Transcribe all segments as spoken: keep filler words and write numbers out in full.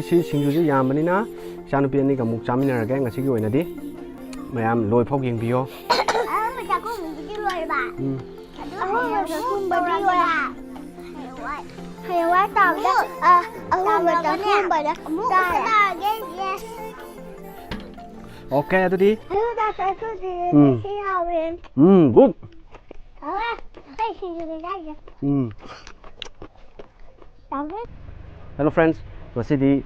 ꯁꯤ ꯁꯤꯡꯖꯨꯁꯦ ꯌꯥꯝꯕꯅꯤꯅ ꯏꯆꯥꯅꯨꯄꯤ ꯑꯅꯤꯒ ꯑꯃꯨꯛ ꯆꯥꯃꯤꯟꯅꯔꯒꯦ꯫ ꯉꯁꯤꯒꯤ ꯑꯣꯏꯅꯗꯤ ꯃꯌꯥꯝ ꯂꯣꯏꯐꯥꯎ ꯌꯦꯡꯕꯤꯌꯣ꯫ ꯑꯍꯥꯟꯕ ꯆꯥꯛꯈꯨꯝꯒꯤꯗꯤ ꯂꯣꯏꯔꯕ? ꯎꯝ꯫ ꯑꯗꯨꯒ ꯑꯍꯨꯝꯕ ꯆꯥꯛꯈꯨꯝꯕꯗꯤ ꯂꯣꯏꯔꯦ꯫ ꯍꯌꯦꯡꯋꯥꯏ꯫ ꯍꯌꯦꯡꯋꯥꯏ ꯇꯥꯕꯗ, ꯑ, ꯑꯍꯨꯝꯕ ꯆꯥꯛꯈꯨꯝꯕꯗ ꯑꯃꯨꯛ ꯇꯥꯔꯦ꯫ ꯆꯥꯔꯒꯦ, ꯌꯦꯁ꯫ ꯑꯣꯀꯦ, ꯑꯗꯨꯗꯤ ꯑꯗꯨꯒ ꯆꯥꯛꯈꯨꯝꯗꯤ ꯎꯝ꯫ ꯁꯤ ꯌꯥꯎꯔꯦ꯫ ꯎꯝ, ꯒꯨꯗ꯫ ꯑ, ꯑꯩ ꯁꯤꯡꯖꯨꯗꯤ ꯆꯥꯏꯁꯦ꯫ ꯎꯝ꯫ ꯇꯥꯕ꯭ꯔꯣ? ꯍꯦꯜꯂꯣ ꯐ꯭ꯔꯦꯟꯁ, ꯉꯁꯤꯗꯤ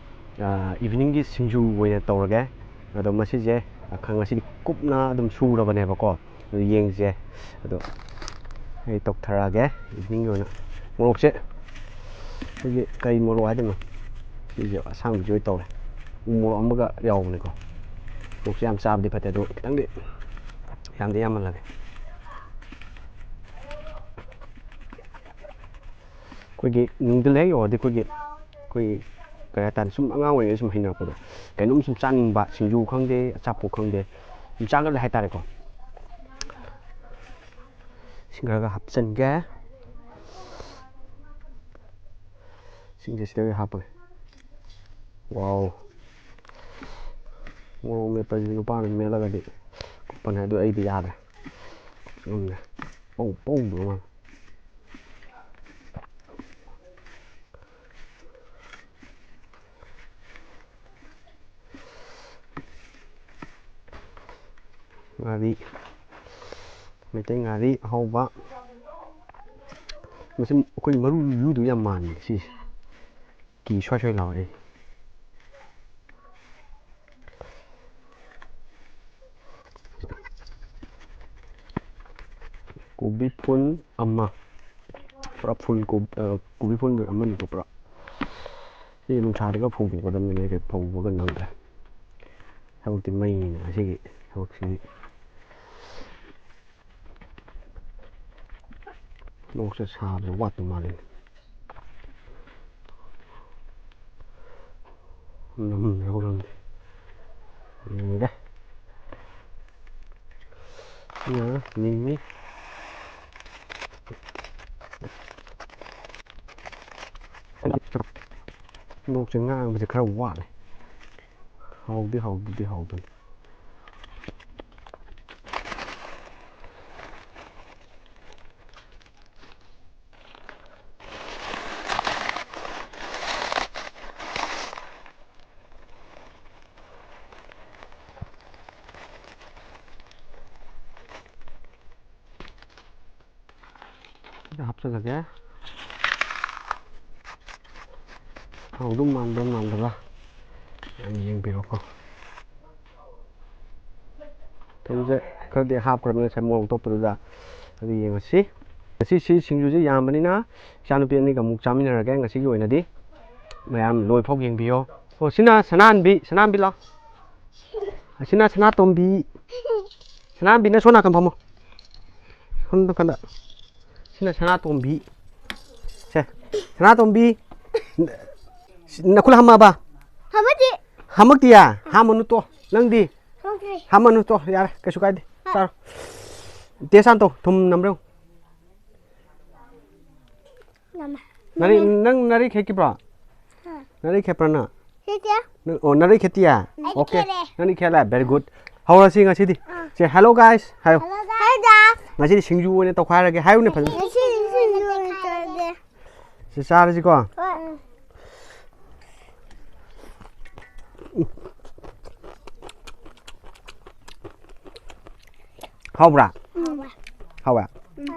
ꯏꯚꯤꯅꯤꯡꯒꯤ ꯁꯤꯡꯖꯨ ꯑꯣꯏꯅ ꯇꯧꯔꯒꯦ꯫ ꯑꯗꯣ ꯃꯁꯤꯁꯦ ꯉꯁꯤꯗꯤ ꯀꯨꯞꯅ ꯑꯗꯨꯝ ꯁꯨꯔꯕꯅꯦꯕꯀꯣ꯫ ꯑꯗꯨ ꯌꯦꯡꯁꯦ꯫ ꯑꯗꯣ ꯑꯩ ꯇꯧꯊꯔꯛꯑꯒꯦ ꯏꯚꯤꯅꯤꯡꯒꯤ ꯑꯣꯏꯅ꯫ ꯃꯣꯔꯣꯛꯁꯦ ꯑꯩꯈꯣꯏꯒꯤ ꯀꯔꯤ ꯃꯣꯔꯣꯛ ꯍꯥꯏꯗꯣꯏꯅꯣ? ꯁꯤꯁꯦ ꯑꯁꯥꯡꯕꯤꯁꯨ ꯑꯣꯏ ꯇꯧꯔꯦ꯫ ꯎ ꯃꯣꯔꯣꯛ ꯑꯃꯒ ꯌꯥꯎꯕꯅꯤꯀꯣ꯫ ꯃꯣꯔꯣꯛꯁꯦ ꯌꯥꯝ ꯆꯥꯕꯗꯤ ꯐꯠꯇꯦ, ꯑꯗꯣ ꯈꯤꯇꯪꯗꯤ ꯌꯥꯝꯗꯤ ꯌꯥꯝꯍꯜꯂꯒꯦ꯫ ꯑꯩꯈꯣꯏꯒꯤ ꯅꯨꯡꯊꯤꯜ ꯍꯦꯛ ꯌꯧꯔꯗꯤ ꯑꯩꯈꯣꯏꯒꯤ, ꯑꯩꯈꯣꯏꯒꯤ ꯀꯩ ꯍꯥꯏꯇꯥꯔꯦ, ꯁꯨꯝ ꯑꯉꯥꯡ ꯑꯣꯏꯔꯤꯉꯩ ꯁꯨꯝ ꯍꯩꯅꯔꯛꯄꯗꯣ, ꯀꯩꯅꯣꯝ ꯁꯨꯝ ꯆꯥꯅꯤꯡꯕ, ꯁꯤꯡꯖꯨ ꯈꯪꯗꯦ, ꯑꯆꯥꯄꯣꯠ ꯈꯪꯗꯦ, ꯁꯨꯝ ꯆꯥꯒꯜꯂꯦ ꯍꯥꯏꯇꯥꯔꯦꯀꯣ꯫ ꯏꯁꯤꯡ ꯈꯔꯒ ꯍꯥꯞꯆꯤꯟꯒꯦ꯫ ꯏꯁꯤꯡꯁꯦ ꯁꯤꯗꯒꯤ ꯍꯥꯞꯄꯒꯦ꯫ ꯋꯥꯎ꯫ ꯃꯣꯔꯣꯛ ꯃꯦꯠꯄꯁꯤ ꯅꯨꯄꯥꯅ ꯃꯦꯠꯂꯒꯗꯤ ꯀꯨꯞꯄꯅꯦ, ꯑꯗꯨ ꯑꯩꯗꯤ ꯌꯥꯗ꯭ꯔꯦ꯫ ꯉꯝꯗ꯭ꯔꯦ꯫ ꯄꯧ ꯄꯧ ꯇꯧꯕ ꯃꯥꯜꯂꯦ꯫ ꯉꯥꯔꯤ, ꯃꯩꯇꯩ ꯉꯥꯔꯤ ꯑꯍꯥꯎꯕ꯫ ꯃꯁꯤ ꯑꯩꯈꯣꯏ ꯃꯔꯨ ꯌꯨꯗꯨ ꯌꯥꯝ ꯃꯥꯟꯕꯅꯦ ꯁꯤꯁꯦ꯫ ꯀꯤ ꯁ꯭ꯋꯥꯏ ꯁ꯭ꯋꯥꯏ ꯂꯥꯎꯔꯛꯑꯦ꯫ ꯀꯣꯕꯤ ꯐꯨꯜ ꯑꯃ꯫ ꯄꯨꯔꯥ ꯐꯨꯜ ꯀꯣꯕꯤ, ꯑ, ꯀꯣꯕꯤ ꯐꯨꯜ ꯑꯃꯅꯤꯀꯣ ꯄꯨꯔꯥ꯫ ꯁꯤ ꯅꯨꯡꯁꯥꯗꯒ ꯐꯧꯗꯣꯛꯀꯗꯕꯅꯤꯅꯦ, ꯀꯩ ꯐꯧꯕꯒ ꯅꯪꯗ꯭ꯔꯦ꯫ ꯊꯕꯛꯇꯤ ꯃꯩꯅꯤꯅ ꯉꯁꯤꯒꯤ ꯊꯕꯛꯁꯤꯗꯤ꯫ ꯂꯣꯛꯁꯦ ꯁꯥꯕꯁꯦ ꯋꯥꯠꯄ ꯃꯥꯜꯂꯦ꯫ ꯅꯝꯗ꯭ꯔꯕ ꯈꯪꯗꯦ꯫ ꯌꯦꯡꯒꯦ꯫ ꯁꯤꯅ ꯃꯤꯃꯤ꯫ ꯃꯣꯔꯣꯛꯁꯦ ꯉꯥꯡꯕꯁꯦ ꯈꯔ ꯋꯥꯠꯂꯦ꯫ ꯍꯥꯎꯗꯤ ꯍꯥꯎꯗꯤ ꯍꯥꯎꯕꯅꯤ꯫ ꯁꯤꯗ ꯍꯥꯞꯆꯤꯜꯂꯒꯦ꯫ ꯍꯥꯎꯗꯧ ꯃꯥꯟꯕ꯭ꯔꯥ ꯃꯥꯟꯗꯕ꯭ꯔꯥ ꯌꯥꯝ ꯌꯦꯡꯕꯤꯔꯣꯀꯣ꯫ ꯊꯨꯝꯁꯦ ꯈꯔꯗꯤ ꯍꯥꯞꯈ꯭ꯔꯕꯅꯤ ꯉꯁꯥꯏ ꯃꯣꯔꯣꯛ ꯇꯣꯠꯄꯗꯨꯗ꯫ ꯑꯗꯨ ꯌꯦꯡꯉꯁꯤ꯫ ꯉꯁꯤꯁꯤ ꯁꯤꯡꯖꯨꯁꯦ ꯌꯥꯝꯕꯅꯤꯅ ꯏꯆꯥꯅꯨꯄꯤ ꯑꯅꯤꯒ ꯑꯃꯨꯛ ꯆꯥꯃꯤꯟꯅꯔꯒꯦ ꯉꯁꯤꯒꯤ ꯑꯣꯏꯅꯗꯤ꯫ ꯃꯌꯥꯝ ꯂꯣꯏꯐꯥꯎ ꯌꯦꯡꯕꯤꯌꯣ꯫ ꯑꯣ, ꯁꯤꯅ ꯁꯅꯥꯍꯟꯕꯤ, ꯁꯅꯥꯍꯟꯕꯤ ꯂꯥꯎ꯫ ꯑꯁꯤꯅ ꯁꯅꯥꯇꯣꯝꯕꯤ꯫ ꯁꯅꯥꯇꯣꯝꯕꯤꯅ ꯁꯣꯝ ꯅꯥꯀꯟ ꯐꯝꯃꯣ꯫ ꯁꯣꯝ ꯅꯥꯀꯟꯗ꯫ ꯁꯤꯅ ꯁꯅꯥꯇꯣꯝꯕꯤ꯫ ꯁꯦ, ꯁꯅꯥꯇꯣꯝꯕꯤ꯫ ꯅꯈꯨꯠ ꯍꯥꯝꯃꯛꯑꯕ? ꯍꯥꯝꯃꯛꯇꯦ꯫ ꯍꯥꯝꯃꯛꯇꯤꯌꯦ? ꯍꯥꯝꯃꯅꯨ ꯇꯣ꯫ ꯅꯪꯗꯤ? ꯍꯥꯝꯃꯛꯇ꯭ꯔꯤ꯫ ꯍꯥꯝꯃꯅꯨ ꯇꯣ꯫ ꯌꯥꯔꯦ, ꯀꯩꯁꯨ ꯀꯥꯏꯗꯦ꯫ ꯍꯣꯏ꯫ ꯆꯥꯔꯣ꯫ Taste ꯑꯝ ꯇꯧ꯫ ꯊꯨꯝ ꯅꯝꯕ꯭ꯔꯥ ꯌꯦꯡꯉꯨ꯫ ꯅꯝꯃꯦ꯫ ꯅꯥꯔꯩ, ꯅꯪ ꯅꯥꯔꯩ ꯈꯦꯠꯈꯤꯕ꯭ꯔꯣ? ꯍꯥ꯫ ꯅꯥꯔꯩ ꯈꯦꯠꯄ꯭ꯔꯥ ꯅꯪ? ꯈꯦꯠꯇꯦ꯫ ꯅꯪ, ꯑꯣ, ꯅꯥꯔꯩ ꯈꯦꯠꯇꯤꯌꯦ? ꯑꯩꯗꯤ ꯑꯣꯀꯦ꯫ ꯈꯦꯠꯂꯦ꯫ ꯅꯪꯗꯤ ꯈꯦꯠꯂꯦ? Very good꯫ ꯍꯧꯔꯁꯤ ꯉꯁꯤꯗꯤ꯫ ꯑꯥ꯫ ꯁꯦ, hello guys ꯍꯥꯏꯌꯨ꯫ Hello guys꯫ ꯉꯁꯤꯗꯤ ꯁꯤꯡꯖꯨ ꯑꯣꯏꯅ ꯇꯧꯈꯥꯏꯔꯒꯦ꯫ ꯍꯥꯏꯌꯨꯅꯦ ꯐꯖꯅ꯫ ꯉꯁꯤꯗꯤ ꯁꯤꯡꯖꯨ ꯑꯣꯏꯅ ꯇꯧꯔꯒꯦ꯫ ꯁꯤ ꯆꯥꯔꯁꯤꯀꯣ꯫ ꯍꯣꯏ꯫ ꯍꯥꯎꯕ꯭ꯔꯥ? ꯍꯥꯎꯋꯦ꯫ ꯍꯥꯎꯋꯦ? ꯎꯝ꯫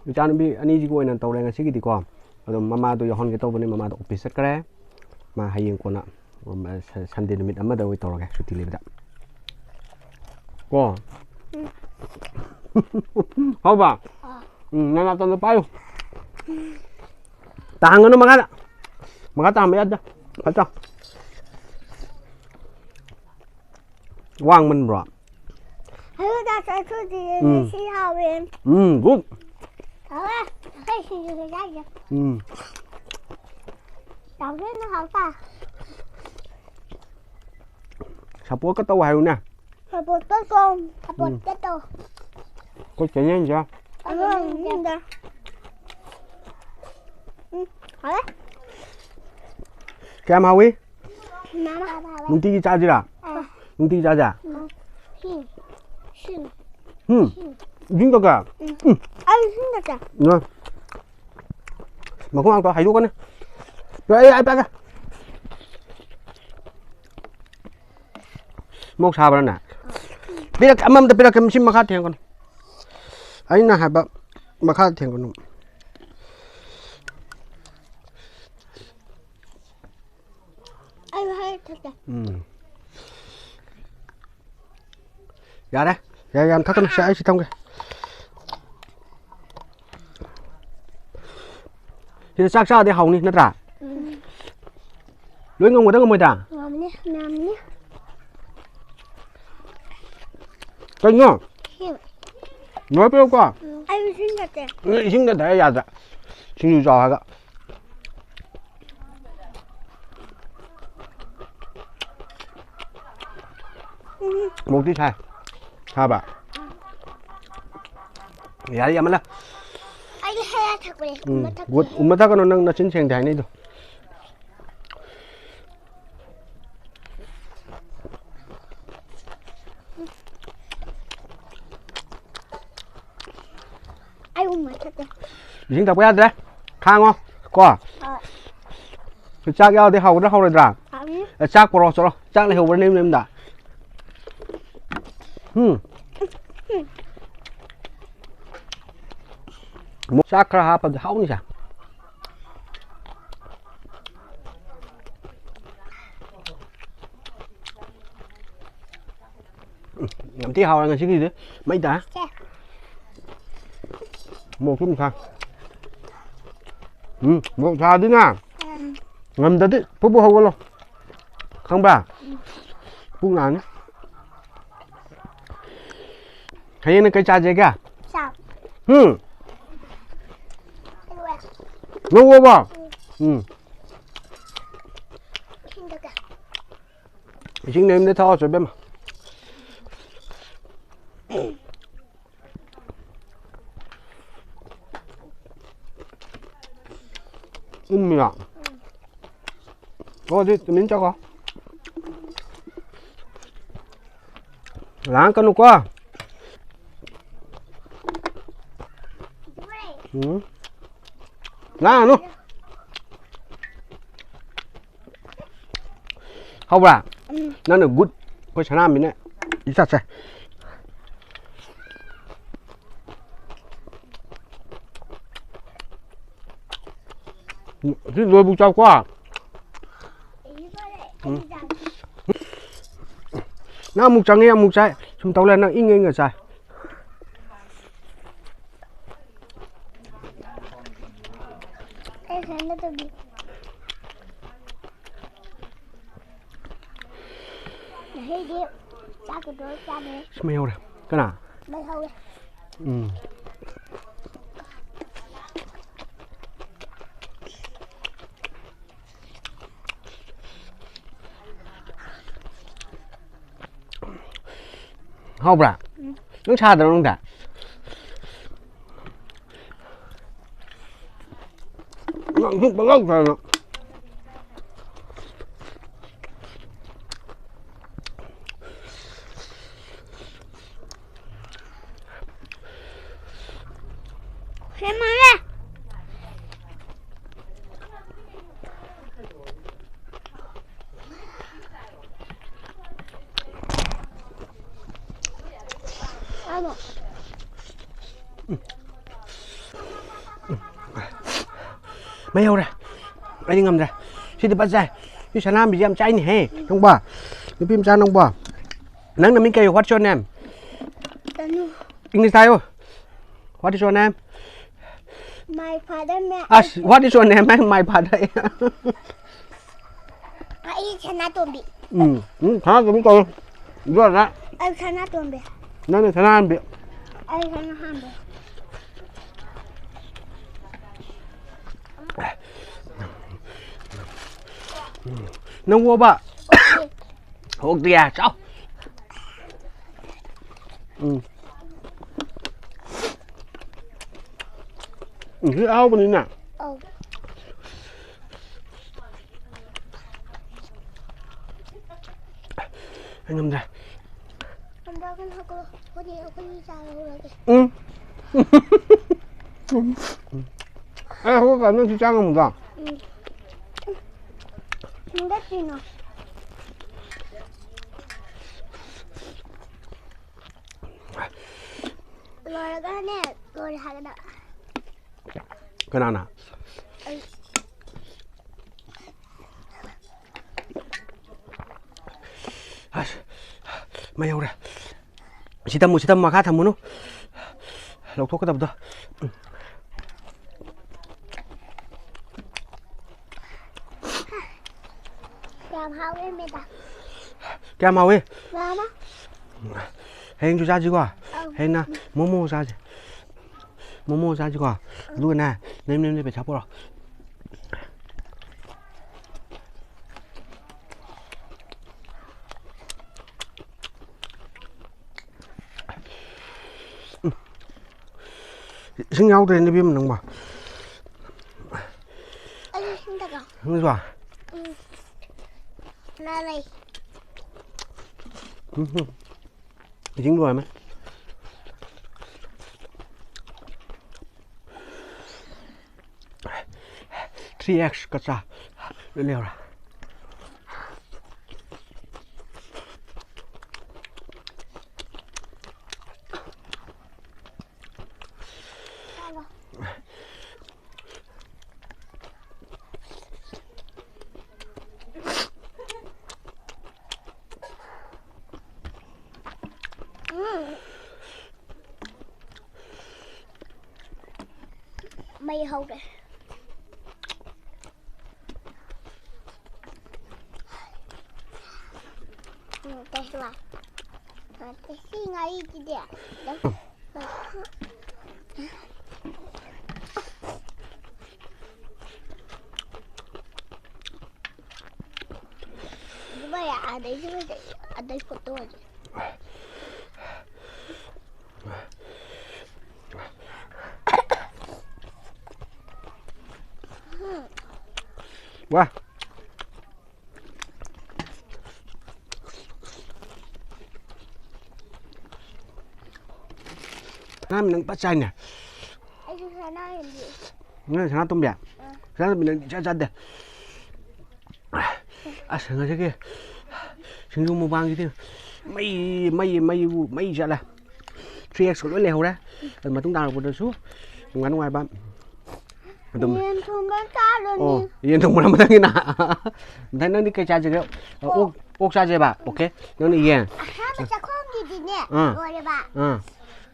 ꯏꯆꯥꯅꯨꯄꯤ ꯑꯅꯤꯁꯤꯒꯤ ꯑꯣꯏꯅ ꯇꯧꯔꯦ ꯉꯁꯤꯒꯤꯗꯤꯀꯣ꯫ ꯑꯗꯣ ꯃꯃꯥꯗꯣ ꯌꯥꯎꯍꯟꯒꯦ ꯇꯧꯕꯅꯤ, ꯃꯃꯥꯗꯣ ꯑꯣꯐꯤꯁ ꯆꯠꯈ꯭ꯔꯦ꯫ ꯃꯥ ꯍꯌꯦꯡ ꯀꯣꯟꯅ, ꯎꯝ, ꯁ-, ꯁꯟꯗꯦ ꯅꯨꯃꯤꯠ ꯑꯃꯗ ꯑꯣꯏ ꯇꯧꯔꯒꯦ, ꯁꯨꯇꯤ ꯂꯩꯕꯗ꯫ ꯀꯣ? ꯎꯝ꯫ ꯍꯥꯎꯕ? ꯑꯥ꯫ ꯎꯝ, ꯅꯅꯥꯇꯣꯟꯗꯣ ꯄꯥꯏꯌꯨ꯫ ꯇꯥꯍꯟꯒꯅꯨ ꯃꯈꯥꯗ꯫ ꯃꯈꯥ ꯇꯥꯍꯟꯕ ꯌꯥꯗꯦ꯫ ꯐꯠꯇ꯫ ꯋꯥꯡꯃꯟꯕ꯭ꯔꯣ? ꯍꯜꯂꯣ, ꯗꯥ ꯆꯥꯊꯣꯛꯇꯤꯌꯦ, ꯎꯝ꯫ ꯉꯁꯤ ꯍꯥꯎꯋꯦ꯫ ꯎꯝ, good꯫ ꯍꯥꯎꯋꯦ꯫ ꯑꯩꯈꯣꯏ ꯁꯤꯡꯖꯨꯒ ꯆꯥꯏꯁꯦ꯫ ꯎꯝ꯫ ꯆꯥꯎꯗꯣꯏꯅ ꯍꯥꯎꯇ꯫ Support ꯀ ꯇꯧ ꯍꯥꯏꯌꯨꯅꯦ꯫ Support ꯀ ꯇꯧ, support ꯎꯝ꯫ ꯀ ꯇꯧ꯫ ꯑꯩꯈꯣꯏ channel ꯁꯦ ꯑꯉꯥꯡꯁꯤꯡꯗ꯫ ꯎꯝ, ꯍꯥꯎꯋꯦ꯫ ꯀꯌꯥꯝ ꯍꯥꯎꯏ? ꯃꯥꯃꯥ꯫ ꯅꯨꯡꯇꯤꯒꯤ ꯆꯥꯁꯤꯔꯥ? ꯑꯥ꯫ ꯅꯨꯡꯇꯤꯒꯤ ꯆꯥꯁꯦ? ꯎꯝ꯫ ꯁꯤꯡ꯫ ꯁꯤꯡ꯫ ꯎꯝ꯫ ꯁꯤꯡ꯫ ꯏꯁꯤꯡ ꯀꯛꯀꯦ? ꯎꯝ꯫ ꯎꯝ꯫ ꯑꯩ ꯏꯁꯤꯡ ꯀꯛꯀꯦ꯫ ꯉꯥ꯫ ꯃꯈꯣꯡ ꯉꯥꯛꯇ ꯍꯥꯏꯗꯣꯛꯀꯅꯤ꯫ ꯑꯩ, ꯑꯩ ꯄꯥꯏꯒꯦ꯫ ꯃꯣꯛ ꯁꯥꯕ꯭ꯔꯥꯅꯦ? ꯄꯤꯔꯛ-, ꯑꯃꯃꯝꯇ ꯄꯤꯔꯛꯀꯦ, ꯃꯁꯤ ꯃꯈꯥ ꯊꯦꯡꯒꯅꯨ꯫ ꯑꯩꯅ ꯍꯥꯏꯕ ꯃꯈꯥ ꯊꯦꯡꯒꯅꯨ꯫ ꯑꯩ ꯍꯩ ꯊꯛꯀꯦ꯫ ꯎꯝ꯫ ꯌꯥꯔꯦ, ꯌꯥꯔꯦ, ꯌꯥꯝ ꯊꯛꯀꯅꯨ꯫ ꯁꯦ, ꯑꯩ ꯁꯤ ꯊꯝꯒꯦ꯫ ꯁꯤꯗ ꯆꯥꯛ ꯆꯥꯔꯗꯤ ꯍꯥꯎꯅꯤ, ꯅꯠꯇ꯭ꯔꯥ? ꯎꯝ꯫ ꯂꯣꯏ ꯉꯝꯒꯗ꯭ꯔꯥ ꯉꯝꯃꯣꯏꯗ꯭ꯔꯥ? ꯉꯝꯅꯤ, ꯉꯝꯅꯤ꯫ ꯀꯩꯅꯣ? ꯁꯤ꯫ ꯂꯣꯏ ꯄꯤꯔꯛꯄ꯭ꯔꯣ? ꯎꯝ꯫ ꯑꯩ ꯏꯁꯤꯡ ꯊꯛꯀꯦ꯫ ꯎꯝ, ꯏꯁꯤꯡꯗ ꯊꯛꯑꯦ ꯌꯥꯗ꯭ꯔꯦ꯫ ꯁꯤꯡꯖꯨ ꯆꯥꯎ ꯍꯥꯏꯔꯒ꯫ ꯎꯝ꯫ ꯃꯣꯛꯇꯤ ꯁꯥꯏ꯫ ꯁꯥꯕ? ꯌꯥꯔꯦ, ꯌꯥꯝꯃꯜꯂꯦ꯫ ꯑꯩꯗꯤ ꯍꯩ ꯔꯥ ꯊꯛꯄꯅꯦ꯫ ꯎꯝ, ꯎꯝꯃ ꯊꯛꯇꯦ꯫ ꯒꯨꯠ, ꯎꯝꯃ ꯊꯛꯀꯅꯨ, ꯅꯪ ꯅꯆꯤꯟ ꯁꯦꯡꯗꯦ ꯍꯥꯏꯅꯩꯗꯣ꯫ ꯑꯩ ꯎꯝꯃ ꯊꯛꯀꯦ꯫ ꯏꯁꯤꯡ ꯊꯛꯄ ꯌꯥꯗ꯭ꯔꯦ꯫ ꯈꯥꯡꯉꯣ꯫ ꯀꯣ꯫ ꯍꯣꯏ꯫ ꯆꯥꯛ ꯌꯥꯎꯔꯗꯤ ꯍꯥꯎꯒꯗ꯭ꯔꯥ ꯍꯥꯎꯔꯣꯏꯗ꯭ꯔꯥ? ꯍꯥꯎꯅꯤ꯫ ꯑꯦ, ꯆꯥꯛ ꯄꯨꯔꯛꯑꯣ, ꯆꯠꯂꯣ꯫ ꯆꯥꯛ ꯂꯩꯍꯧꯕ꯭ꯔꯥ ꯅꯌꯨꯝ ꯅꯌꯨꯝꯗ? ꯎꯝ꯫ ꯆꯥꯛ ꯈꯔ ꯍꯥꯞꯄꯗꯤ ꯍꯥꯎꯅꯤ ꯁꯦ꯫ ꯎꯝ, ꯌꯥꯝ ꯊꯤ ꯍꯥꯎꯔꯦ ꯉꯁꯤꯒꯤꯗꯤ꯫ ꯃꯩ ꯇꯥꯏ꯫ ꯁꯦ꯫ ꯃꯣꯔꯣꯛꯁꯨ ꯑꯗꯨꯝ ꯁꯥꯏ꯫ ꯎꯝ, ꯃꯣꯔꯣꯛ ꯁꯥꯔꯗꯤꯅꯦ, ꯎꯝ꯫ ꯉꯝꯗ꯭ꯔꯗꯤ ꯐꯨꯛ ꯐꯨꯛ ꯍꯧꯒꯠꯂꯣ꯫ ꯈꯪꯕ꯭ꯔꯥ? ꯎꯝ꯫ ꯄꯨꯛ ꯅꯥꯅꯤ꯫ ꯍꯌꯦꯡꯅ ꯀꯩ ꯆꯥꯁꯦꯒꯦ? ꯆꯥꯛ꯫ ꯎꯝ꯫ ꯑꯗꯨꯒ ꯉꯧꯑꯣꯕ? ꯎꯝ꯫ ꯎꯝ꯫ ꯏꯁꯤꯡꯗ ꯀꯌꯥ? ꯏꯁꯤꯡ ꯅꯌꯨꯝꯗ ꯊꯛꯑꯣ, ꯆꯣ ꯏꯕꯦꯝꯃ꯫ ꯎꯝꯃꯤꯔꯣ? ꯑꯣ, ꯑꯗꯨꯗꯤ ꯇꯨꯃꯤꯟ ꯆꯠꯈꯣ꯫ ꯂꯥꯡꯀꯅꯨꯀꯣ꯫ ꯎꯝ꯫ ꯂꯥꯡꯒꯅꯨ꯫ ꯍꯧꯕ꯭ꯔꯥ? ꯎꯝ꯫ ꯅꯪꯅ ꯒꯨꯠ, ꯑꯩꯈꯣꯏ ꯁꯅꯥꯃꯤꯅ ꯏꯆꯥ ꯆꯥꯏ꯫ ꯁꯤ ꯂꯣꯏꯕꯨ ꯆꯥꯎꯀꯣ꯫ ꯎꯝ꯫ ꯅꯪ ꯑꯃꯨꯛ ꯆꯪꯉꯦ, ꯑꯃꯨꯛ ꯆꯥꯏ꯫ ꯁꯨꯝ ꯇꯧ ꯂꯩ, ꯅꯪ ꯏꯪꯉ ꯏꯪꯉ ꯆꯥꯏ꯫ ꯑꯩ ꯁꯥꯏꯅ ꯇꯧꯕꯤ꯫ ꯉꯁꯤꯗꯤ ꯆꯥꯛꯀꯗꯣ ꯆꯥꯗ꯭ꯔꯦ꯫ ꯁꯤ ꯃꯩ ꯍꯧꯔꯦ꯫ ꯀꯅꯥ? ꯃꯩ ꯍꯧꯔꯦ꯫ ꯎꯝ꯫ ꯍꯥꯎꯕ꯭ꯔꯥ? ꯎꯝ꯫ ꯅꯪ ꯁꯥꯗ꯭ꯔꯣ ꯅꯨꯡꯗ? ꯅꯪ ꯁꯨꯝ ꯄꯪꯂꯧ ꯆꯥꯏꯅ꯫ ꯁꯦꯝꯃꯒꯦ꯫ ꯑꯗꯣ꯫ ꯃꯩ ꯍꯧꯔꯦ꯫ ꯑꯩꯗꯤ ꯉꯝꯗ꯭ꯔꯦ꯫ ꯁꯤꯗꯤ ꯐꯖꯩ꯫ ꯁꯤ ꯁꯅꯥꯝꯕꯤꯁꯤ ꯌꯥꯝ ꯆꯥꯏꯅꯦꯍꯦ꯫ ꯅꯪꯕꯣ? ꯅꯨꯄꯤ ꯃꯆꯥ ꯅꯪꯕꯣ? ꯅꯪ ꯅꯃꯤꯡ ꯀꯩ? What's your name? ꯇꯅꯨ꯫ English ꯍꯥꯏꯌꯣ꯫ What is your name? My father, my ꯑꯁ, what is your name? My father. ꯑꯩ ꯁꯅꯥꯇꯣꯝꯕꯤ꯫ ꯎꯝ, ꯎꯝ, ꯁꯅꯥꯇꯣꯝꯕꯤ ꯀꯧ꯫ ꯑꯗꯨ ꯑꯣꯏꯔꯒ ꯑꯩ ꯁꯅꯥꯇꯣꯝꯕꯤ꯫ ꯅꯪꯅ ꯁꯅꯥꯍꯟꯕꯤ꯫ ꯑꯩ ꯁꯅꯥꯍꯟꯕꯤ꯫ ꯅꯪ ꯑꯣꯕ? ꯑꯣꯛꯇꯤꯌꯦ, ꯆꯥꯎ꯫ ꯎꯝ꯫ ꯎꯝ, ꯁꯤ ꯑꯍꯥꯎꯕꯅꯤꯅꯦ꯫ ꯑꯧ꯫ ꯑꯩ ꯉꯝꯗ꯭ꯔꯦ꯫ ꯍꯟꯗꯛ ꯀꯩꯅꯣ ꯍꯧꯒꯠꯂꯣ꯫ ꯑꯩꯈꯣꯏꯅꯤ, ꯑꯩꯈꯣꯏꯅꯤ ꯆꯥꯔꯨꯔꯒꯦ꯫ ꯎꯝ꯫ ꯑꯩ ꯍꯧꯒꯠꯀꯥꯟꯗ ꯅꯪꯁꯨ ꯆꯥ ꯉꯝꯃꯨꯗꯣ꯫ ꯎꯝ꯫ ꯍꯟꯗꯛꯀꯤꯅꯣ꯫ ꯂꯣꯏꯔꯒꯅꯦ, ꯂꯣꯏꯔꯦ ꯍꯥꯏꯒꯗꯕ꯫ ꯀꯅꯥꯅ? ꯑꯩ꯫ ꯑꯁ, ꯃꯩ ꯍꯧꯔꯦ꯫ ꯁꯤ ꯊꯝꯃꯨ, ꯁꯤ ꯊꯝꯃꯨ, ꯃꯈꯥ ꯊꯝꯃꯨꯅꯨ꯫ ꯂꯧꯊꯣꯛꯀꯗꯕꯗꯣ꯫ ꯎꯝ꯫ ꯌꯥꯝ ꯍꯥꯎꯋꯦ, ꯃꯦꯗꯥꯝ꯫ ꯀꯌꯥꯝ ꯍꯥꯎꯋꯤ? ꯃꯥꯃ꯫ ꯍꯌꯦꯡꯁꯨ ꯆꯥꯁꯤꯀꯣ꯫ ꯑꯧ꯫ ꯍꯌꯦꯡꯅ ꯃꯣꯃꯣ ꯆꯥꯁꯦ꯫ ꯃꯣꯃꯣ ꯆꯥꯁꯤꯀꯣ꯫ ꯑꯗꯨꯒꯅꯦ, ꯅꯌꯨꯝ, ꯅꯌꯨꯝꯗ ꯄꯩꯁꯥ ꯄꯨꯔꯛꯑꯣ꯫ ꯏꯁꯤꯡ ꯌꯥꯎꯗ꯭ꯔꯦꯅꯦ, ꯏꯕꯦꯝꯃ, ꯅꯪꯕꯣ꯫ ꯑꯩ ꯏꯁꯤꯡꯗꯀꯣ꯫ ꯅꯪꯁꯨ? ꯎꯝ꯫ ꯂꯥ ꯂꯩ꯫ ꯎꯝ, ꯎꯝ꯫ ꯏꯁꯤꯡ ꯂꯣꯏꯔꯝꯃꯦ꯫ Three X ꯀꯆꯥ ꯂꯣꯏ ꯂꯩꯍꯧꯔꯦ꯫ ꯎꯝ꯫ ꯃꯩ ꯍꯧꯔꯦ꯫ ꯎꯝ, ꯀꯩꯁꯨ ꯂꯥꯛ-, ꯅꯠꯇꯦ, ꯁꯤ ꯉꯥꯔꯤꯁꯤꯗꯤ ꯑꯗꯨꯝ ꯑꯗꯨꯃꯥꯏꯅ ꯑꯗꯩꯁꯨ ꯐꯖꯩ, ꯑꯗꯩ ꯐꯣꯇꯣꯁꯦ꯫ ꯋꯥ꯫ ꯁꯅꯥꯃꯤ, ꯅꯪ ꯐꯖ ꯆꯥꯏꯅꯦ꯫ ꯑꯩꯁꯨ ꯁꯅꯥ ꯌꯦꯟꯕꯤ꯫ ꯅꯪ ꯁꯅꯥꯇꯣꯝꯕꯤ? ꯁꯅꯥꯇꯣꯝꯕꯤ, ꯅꯪ ꯏꯆꯥ ꯆꯥꯗꯦ꯫ ꯑꯁ, ꯉꯁꯤꯒꯤ ꯁꯤꯡꯖꯨ ꯃꯨꯛꯕꯥꯡꯁꯤꯗꯤ ꯃꯩ, ꯃꯩ, ꯃꯩꯕꯨ ꯃꯩ ꯆꯠꯂꯦ꯫ ꯊ꯭ꯔꯤ ꯑꯦꯛꯁ ꯂꯣꯏ ꯂꯩꯍꯧꯔꯦ꯫ ꯑꯗꯨ ꯃꯇꯨꯡ ꯇꯥꯔꯛꯄꯗꯁꯨ ꯅꯨꯡꯉꯥꯏ ꯅꯨꯡꯉꯥꯏꯕ ꯑꯗꯨꯝ꯫ ꯌꯦꯟ ꯊꯣꯡꯕ ꯆꯥꯔꯨꯅꯤ꯫ ꯑꯣ, ꯌꯦꯟ ꯊꯣꯡꯕꯅ ꯃꯊꯪꯒꯤꯅ꯫ ꯃꯊꯪ ꯅꯪꯗꯤ ꯀꯩ ꯆꯥꯁꯤꯒꯦ? ꯑꯣꯛ, ꯑꯣꯛ ꯆꯥꯁꯦꯕ꯫ ꯑꯣꯀꯦ, ꯅꯪꯅ ꯌꯦꯟ꯫ ꯑꯍꯥꯟꯕ ꯆꯥꯛꯈꯨꯝꯒꯤꯗꯤꯅꯦ ꯑꯥ꯫ ꯂꯣꯏꯔꯦꯕ꯫ ꯑꯥ꯫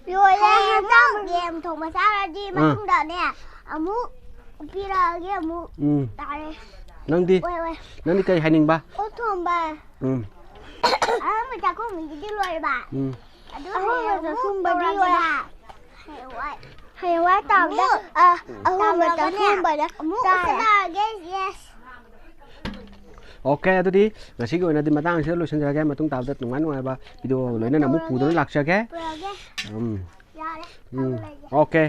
ꯂꯣꯏꯔꯦ꯫ ꯑꯃꯨꯛ ꯌꯦꯟ ꯊꯣꯡꯕ ꯆꯥꯔꯗꯤ ꯑꯥ꯫ ꯃꯇꯨꯡꯗꯅꯦ ꯑꯃꯨꯛ ꯄꯤꯔꯛꯑꯒꯦ ꯑꯃꯨꯛ ꯎꯝ꯫ ꯇꯥꯔꯦ꯫ ꯅꯪꯗꯤ? ꯑꯣꯏ ꯑꯣꯏ꯫ ꯅꯪꯗꯤ ꯀꯩ ꯍꯥꯏꯅꯤꯡꯕ? ꯑꯣꯛ ꯊꯣꯡꯕ꯫ ꯎꯝ꯫ ꯑꯍꯥꯟꯕ ꯆꯥꯛꯈꯨꯝꯒꯤꯗꯤ ꯂꯣꯏꯔꯦꯕ꯫ ꯎꯝ꯫ ꯑꯗꯨ ꯍꯌꯦꯡ ꯑꯃꯨꯛ ꯇꯧꯔꯛꯑꯒꯦꯕ꯫ ꯍꯌꯦꯡꯋꯥꯏ꯫ ꯍꯌꯦꯡꯋꯥꯏ ꯇꯥꯕꯗ ꯑꯍꯨꯝꯕ ꯇꯧꯔꯛꯑꯒꯅꯦ ꯆꯥꯛꯈꯨꯝꯕꯗ ꯑꯃꯨꯛ ꯆꯥꯔꯦ꯫ ꯆꯥꯔꯒꯦ꯫ ꯌꯦꯁ꯫ ꯑꯣꯀꯦ, ꯑꯗꯨꯗꯤ ꯉꯁꯤꯒꯤ ꯑꯣꯏꯅꯗꯤ ꯃꯇꯥꯡ ꯑꯁꯤꯗ ꯂꯣꯏꯁꯤꯟꯖꯔꯒꯦ꯫ ꯃꯇꯨꯡ ꯇꯥꯕꯗ ꯅꯨꯡꯉꯥꯏ ꯅꯨꯡꯉꯥꯏꯕ ꯚꯤꯗꯤꯑꯣ ꯂꯣꯏꯅꯅ ꯑꯃꯨꯛ ꯄꯨꯗꯨꯅ ꯂꯥꯛꯆꯒꯦ꯫ ꯄꯨꯔꯛꯑꯒꯦ꯫ ꯎꯝ꯫ ꯌꯥꯔꯦ꯫ ꯎꯝ꯫ ꯊꯝꯃꯒꯦ꯫ ꯑꯣꯀꯦ꯫